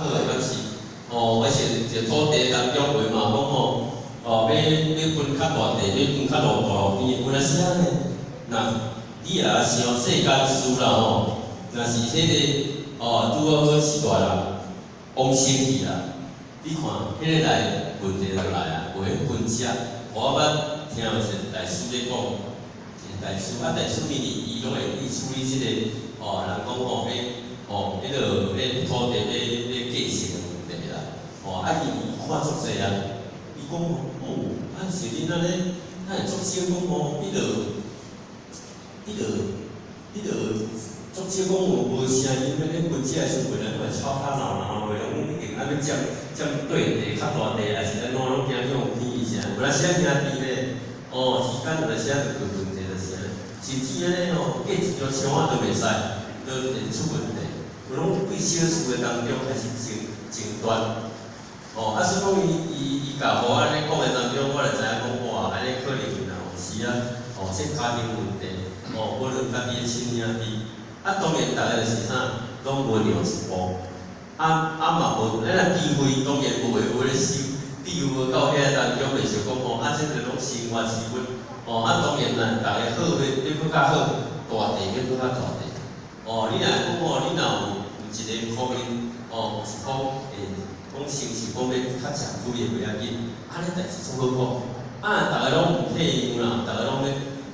的敢是，哦，而且一个土地當中話嘛，講吼，哦，欲分較大地，欲分較路大路邊的，有當時仔呢，若你也想世間事啦吼，若是彼個哦，拄好好是大人往生去啦，你看彼个來問題就來啊，有彼分遮，我捌聽有一個大師咧講，一個大師啊，大師伊伊攏會去處理這個哦，人講吼，彼哦，彼個土地欲繼承的問題啦，哦，啊伊看足濟啊，伊講哦，啊是恁按呢，咱會足少講吼，彼個足少講有無聲音，彼個分遮的時陣，咱會吵吵鬧鬧，袂攏一定愛欲佔佔對地較大地，還是按怎攏驚去予天啥？有當時仔兄弟咧，哦，時間有當時仔就出問題就是按呢，甚至按呢吼，隔一條牆仔都袂使，都會出問題。有攏對小事的當中開始爭爭端。哦，啊，所以講伊伊伊共我按呢講的當中，我就知影講哇，按呢可能有時啊，哦，這家庭問題，哦，無論家己的親兄弟，啊，當然逐个就是啥，攏無讓一步，啊啊嘛無，咱若機會當然無會有咧收，比如無到遐當中，袂想講吼，啊，這個攏生活之本，哦，啊，當然啦，逐个好欲欲閣較好，大地欲閣較大地，哦，你若講吼，你若有有一個可能，哦，是講會講承受講欲較食虧的袂要緊，按呢代誌足好講，啊，逐个攏毋退讓啦，逐个攏欲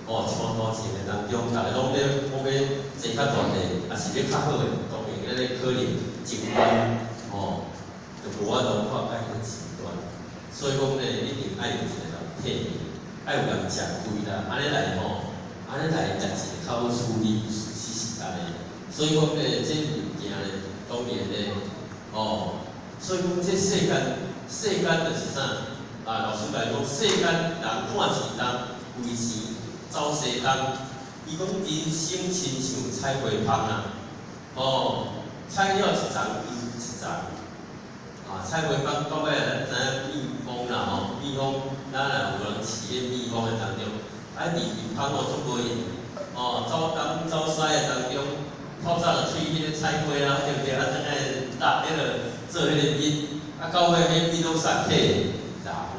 哦，衝突前的當中，逐个攏欲講欲坐較大地，抑是欲較好的，當然按呢可能爭端，哦，就無法度看甲彼個極端。所以講咧，一定愛有一個人退讓，愛有人食虧啦，按呢來吼，按呢來代誌會較好處理，事實是按呢。所以講咧，這物件咧，當然咧，哦，所以講這世間，世間就是啥？啊，老師來講，世間人看錢重，為錢走西東。伊講人生親像采花蜂啊，哦，採了一叢又一叢。啊，采花蜂到尾咱知影蜜蜂啦吼，蜜蜂咱若有人飼咧蜜蜂的當中，啊，佇蜜蜂哦足無閒，哦，走東走西的當中，透早就出去彼個採花啊，對毋對？啊，轉來搭彼個做彼個蜜，啊，到尾彼蜜攏殺體人啊，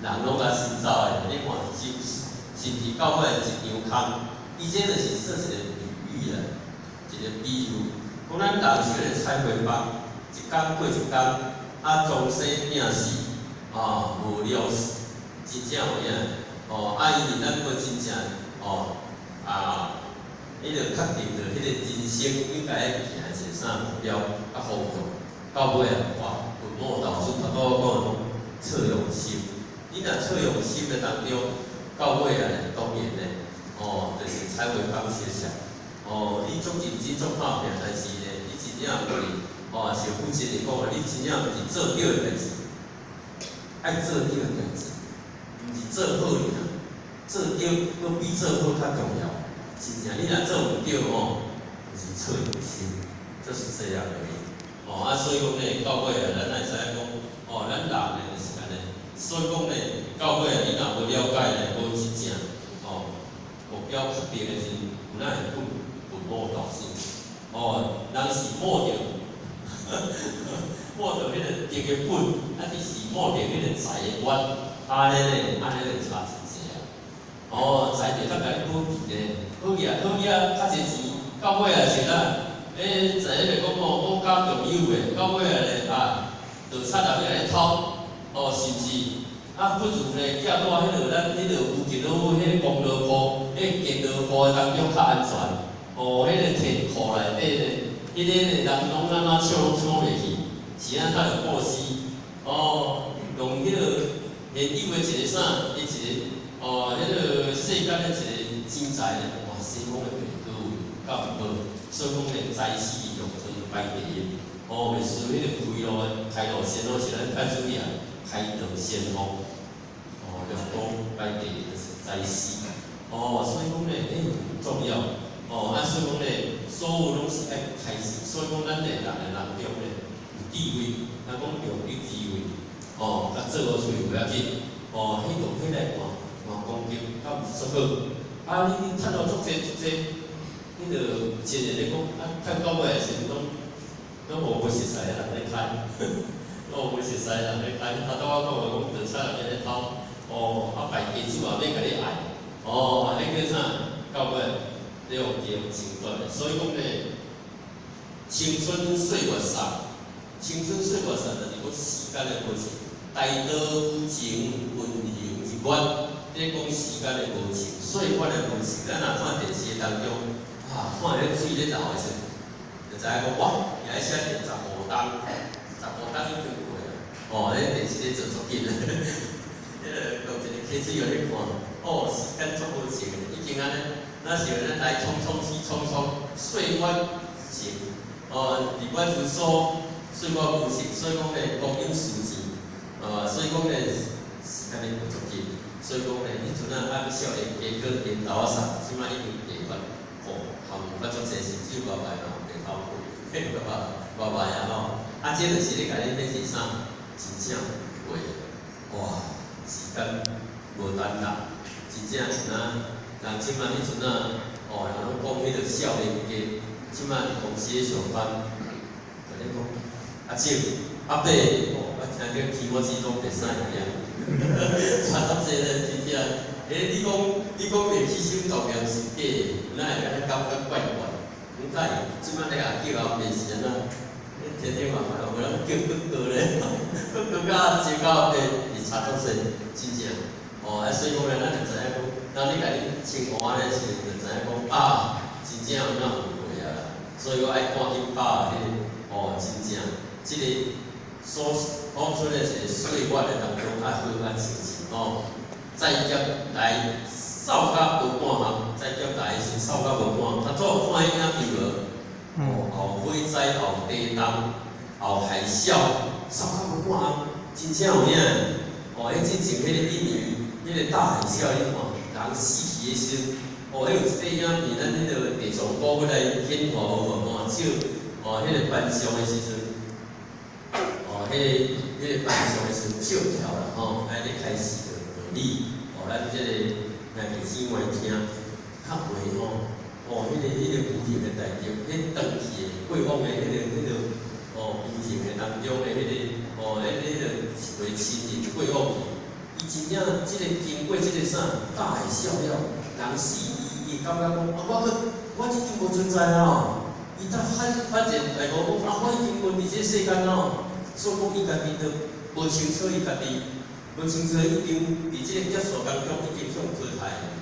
人攏共先走的，你看是是毋是到尾一場空？伊這就是說一個比喻啦，一個比喻，講咱人是咧採花蜂，一工過一工，啊，終生病死，啊，無了時，真正有影，哦，啊，因為咱無真正，哦，啊，彼個確定著彼個人生應該愛行一個啥目標佮方向，到尾啊，哇，本末倒置，頭拄我講的攏錯用心，你若錯用心的當中，到尾啊，當然咧，哦，就是採花蜂相像，哦，你足認真足拍拚，但是咧，你真正無咧，哦，像父親會講的，你真正毋是做對的代誌，愛做對的代誌，毋是做好爾，做對閣比做好較重要。真正你若做毋對吼，就是錯用心，就是這樣而已。哦，啊，所以講咧，到尾啊，咱愛知影講，哦，咱人咧就是按呢。所以講咧，到尾啊，你若無了解咧，無真正，哦，目標確定的時陣，有哪會本末倒置？哦，人是摸著，摸著彼個得的本，啊，你是摸著彼個財的源，按呢咧，按呢就差真濟啊。哦，財就較共你保持咧，好額好額較濟錢，到尾啊是啥？欸，財咧講吼，國家共有的，到尾啊咧啊，盜賊也欲共你偷，哦，是毋是？啊，不如咧，寄蹛彼落咱彼落附近攏有彼個功勞庫，彼個電腦庫的當中較安全。哦，彼個鐵庫內底咧，彼個咧人攏按怎搶攏搶袂去，是按怎較有布施？哦，用彼個現有的一個啥，伊一個哦，彼個世間的一個錢財咧，哇，西方的袂好位，敢毋好？所以講咧，財死用做排第一。哦，袂輸彼個開路的，開路先鋒是咱較注意啊，開道先鋒。哦，兩講排第一就是財死。哦，所以講咧，欸，很重要。哦，啊，所以講咧，所有攏是愛開始。所以講，咱的人的人中咧，有智慧，咱講中有智慧，哦，共做好喙袂要緊。哦，彼度彼來看，看攻擊，敢毋是足好？啊，你趁到足濟足濟，彼個有一個咧講，啊，趁到尾的時陣攏攏無無熟似的人咧開。我無熟似人咧，但頭拄我講的講，著啥人咧偷，哦，啊敗家子也欲共你愛，哦，按呢叫啥？到尾你予叫情斷的，所以講咧，青春歲月送，青春歲月送就是講時間的無情，大道無情，溫柔日月，咧講時間的無情，歲月的無情。咱若看電視的當中，啊，看彼水咧流的時陣，就知影講哇，伊愛寫成15冬，15冬已經過啊。哦，咧電視咧做足緊，彼个用一個溪水予你看，哦，時間足無情的，已經按呢，若是咱來匆匆去匆匆，歲月情，哦，日月如梭，歲月無情，所以講咧，光陰似箭，哦，所以講咧，時間咧足緊，所以講咧，彼陣啊，啊少年家閣緣投仔送，這擺已經地法，吼，含較足濟甚至外賣嘛有地頭開，外外賣啊吼，啊，這就是咧共你顯示啥？真正過，哇，時間無等人，真正像啊，人這擺彼陣啊，哦，人攏講彼个少年家，這擺佇公司咧上班，共你講，阿叔、阿伯，哦，我聽著起毛子攏袂使爾，差足濟咧，真正。欸，你講袂起心動念是假的，哪會按呢感覺怪怪？毋知，這擺咧也叫阿伯是按怎？天天嘛，有人叫哥哥咧，哥哥佮阿叔佮阿伯是差足濟，真正。哦，啊，所以講咧，咱就知影講，當你共你稱呼按呢時，就知影講啊，真正有哪誤會啊啦。所以講愛趕緊把握彼个，哦，真正，這个所講出來一個歲月的當中，愛好好珍惜吼。再劫來掃甲無半項，再劫來時掃甲無半項。頭拄有看彼影片無？哦，後火災、後地動、後海嘯，掃甲無半項，真正有影。哦，彼之前彼个印尼，彼个大海嘯，你看，人死去的時陣，哦，彼有一塊影片，咱彼个地藏公欲來顯化無無吼，照，哦，彼个班上的時陣，哦，彼个班上的時陣照跳啦，吼，愛咧開始就道理，哦，咱這個兄弟姊妹聽，較話吼，哦，彼个無形的代誌，彼長期的過往的彼个，哦，無形的當中的彼个，哦，彼个一位親人過往去，伊真正這个經過這個啥大海嘯了，人死，伊會感覺講，啊，我閣我已經無存在啊，伊才發發現大悟講，啊，我已經無佇這世間咯，所以講伊家己都無清楚伊家己，無清楚已經佇這個劫數當中已經向淘汰。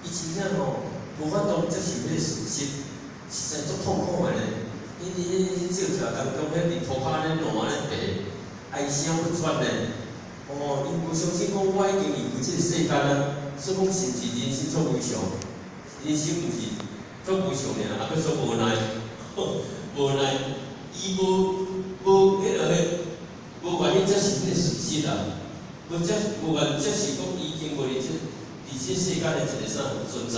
伊真正吼無法度接受彼個事實，實在足痛苦的咧。彼照出來當中，彼佇塗跤咧爛咧地，哀聲不絕咧。哦，伊無相信講我已經離開這個世間啊，所以講甚至人生足無常，人生毋是足無常爾，啊，閣足無奈，無奈，伊無無彼落彼無願意接受彼個事實啊，無接無願接受講伊已經無佇這世間的一個啥存在。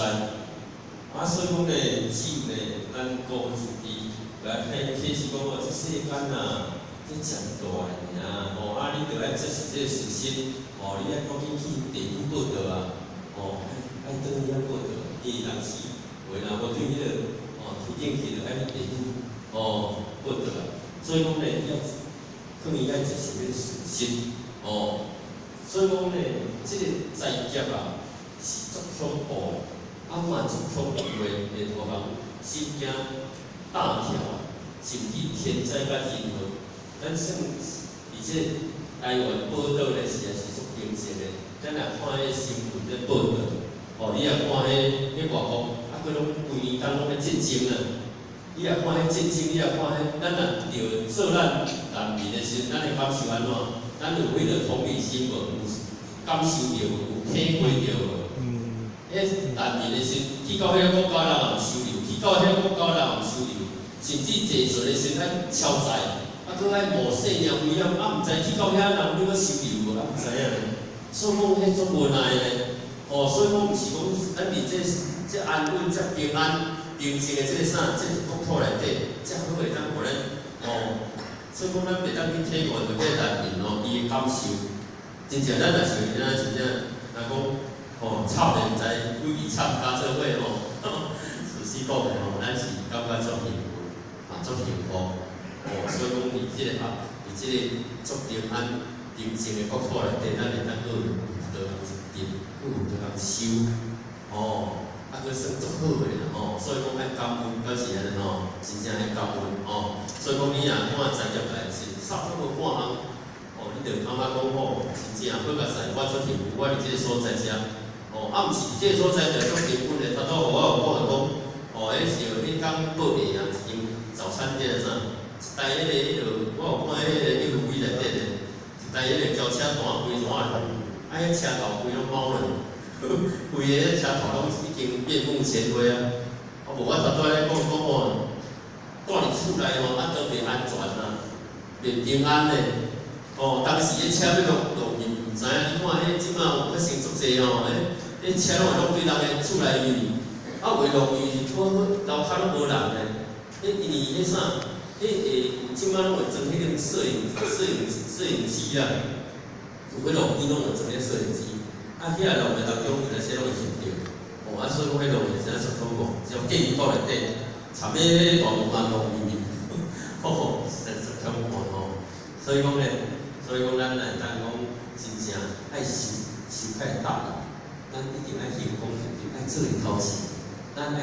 啊，所以講咧，只有咧，咱顧好自己，來啟啟示講哦，這世間啊，這誠大爾吼，啊，你著愛接受這個事實，吼，你愛趕緊去地府報到啊，吼，愛轉去遐報到，因為人死，話若無對彼个哦天頂去，就愛去地府哦報到啊。所以講咧，你愛可能愛接受這個事實，哦，所以講咧，這個災劫啊是足恐怖的。啊嘛足恐怖的，會予人心驚膽跳，甚至天災佮人禍。咱算佇這台灣寶島咧，實在是足平靜的。咱若看彼新聞咧報導，哦，你若看彼外國，啊，閣攏規年冬攏咧戰爭啊！你若看彼戰爭，你若看彼，咱若著做咱難民的時陣，咱會感受按怎？咱有彼个同理心無？有感受著無？有體會著無？彼難民的時，去到彼个國家人也毋收留，去到彼个國家人也毋收留，甚至坐船的時愛超載，啊，閣愛冒性命危險，啊，毋知去到遐人欲閣收留無？啊，毋知影咧。所以講彼足無奈咧。哦，所以講毋是講咱佇這安穩、這平安、平靜的這个啥，這个國土內底，遮好會當予咱哦。所以講咱袂當去體會著彼個難民哦，伊的感受。真正咱若是有影真正，若講哦，插連在幾支插加做伙吼，事實講的吼，咱是感覺足幸運，嘛足幸福。哦，所以講佇這个啊，佇伫這个足平安寧靜的國土內底，咱會當閣有道通得，閣有道通修，哦，啊，閣算足好的啦吼。所以講愛感恩，敢是按呢吼，真正愛感恩吼。所以講你若看在業代志，啥攏無半項，哦，你就感覺講吼，真正好佳哉，我足幸福，我佇這个所在遮，哦，啊，毋是佇這个所在就足幸福的。頭拄予我有講的講，哦，彼是彼工報價啊，一間早餐店啥，一台彼个彼落，我有看彼个 FB 內底的，一台彼個轎車單規單的，啊，彼車頭規攏貓了，規个車頭攏已經面目全非啊！啊，無我頭拄仔咧講講吼，蹛佇厝內吼，啊，都袂安全啊，袂平安咧。哦，當時彼車欲落路面，毋知影，你看彼這馬有發生足濟吼，彼車攏會攏對人的厝內去，啊，袂落去，樓跤攏無人咧。彼因為彼啥，彼會這馬攏會裝彼種攝影機啊，有彼路邊攏會裝彼攝影機，啊，遐路的當中，有陣時攏會翕著。哦，啊，所以講彼路面真足恐怖，只要建國內底，插彼大門啊落去，吼，實在足恐怖吼。所以講咧，所以講咱來當講真正愛受受較會答應，咱一定愛行功德，愛做日頭前，咱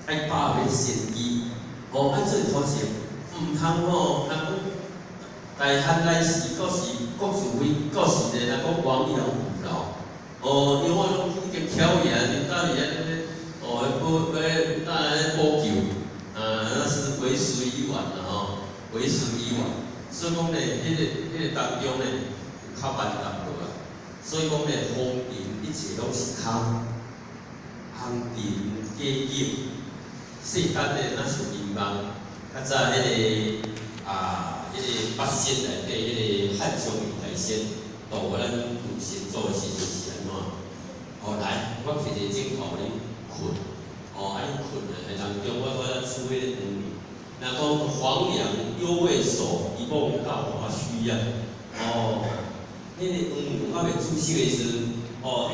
愛把握先機，哦，愛做日頭前，毋通吼，人講大漢來時，閣是國是非，閣是咧，人講亡羊補牢，哦，因為我攏已經巧去啊，就搭佇遐咧，哦，補咧，搭咧補救，啊，那是為時已晚啦吼，為時已晚。所以講咧，彼個當中咧，有較慢淡薄啊。所以講咧，風塵一切攏是空，紅塵假景，世間咧若是迷茫。較早彼個啊，彼個八仙內底，彼個漢昌魚大仙度咱有仙祖的時陣是按怎？哦，來，我提一個枕頭予你睏，哦，啊你睏的當中，我拄仔出彼個黃粱，若講黃粱猶未熟，一夢到華虛啊！哦，彼個黃粱猶未煮熟的時陣，哦，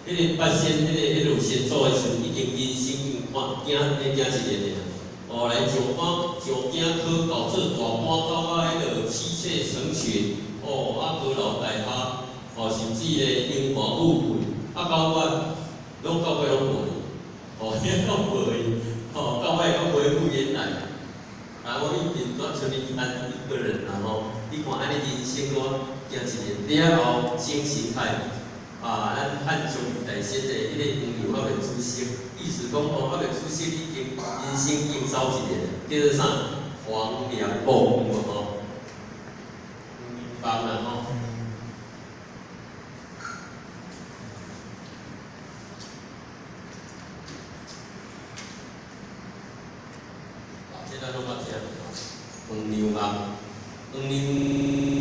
彼個八仙，彼個仙祖的時陣，已經人生已經看行咧行一个爾。哦，來上班上京考到做大官，到啊彼个妻妾成群，哦，啊高樓大廈，哦，甚至咧榮華富貴，啊到尾攏到尾攏無去，哦，遐攏無去，哦，到尾閣恢復原來。啊，我已經煞像你單一個人啦吼，你看按呢人生我行一个了後，精神態，啊，咱漢昌魚大仙的彼个黃粱猶未煮熟，意思講吼，猶未煮熟已經人生已經走一个，叫做啥？黃粱夢有無吼？夢啦吼。啊，這咱攏捌聽，黃粱夢，黃粱。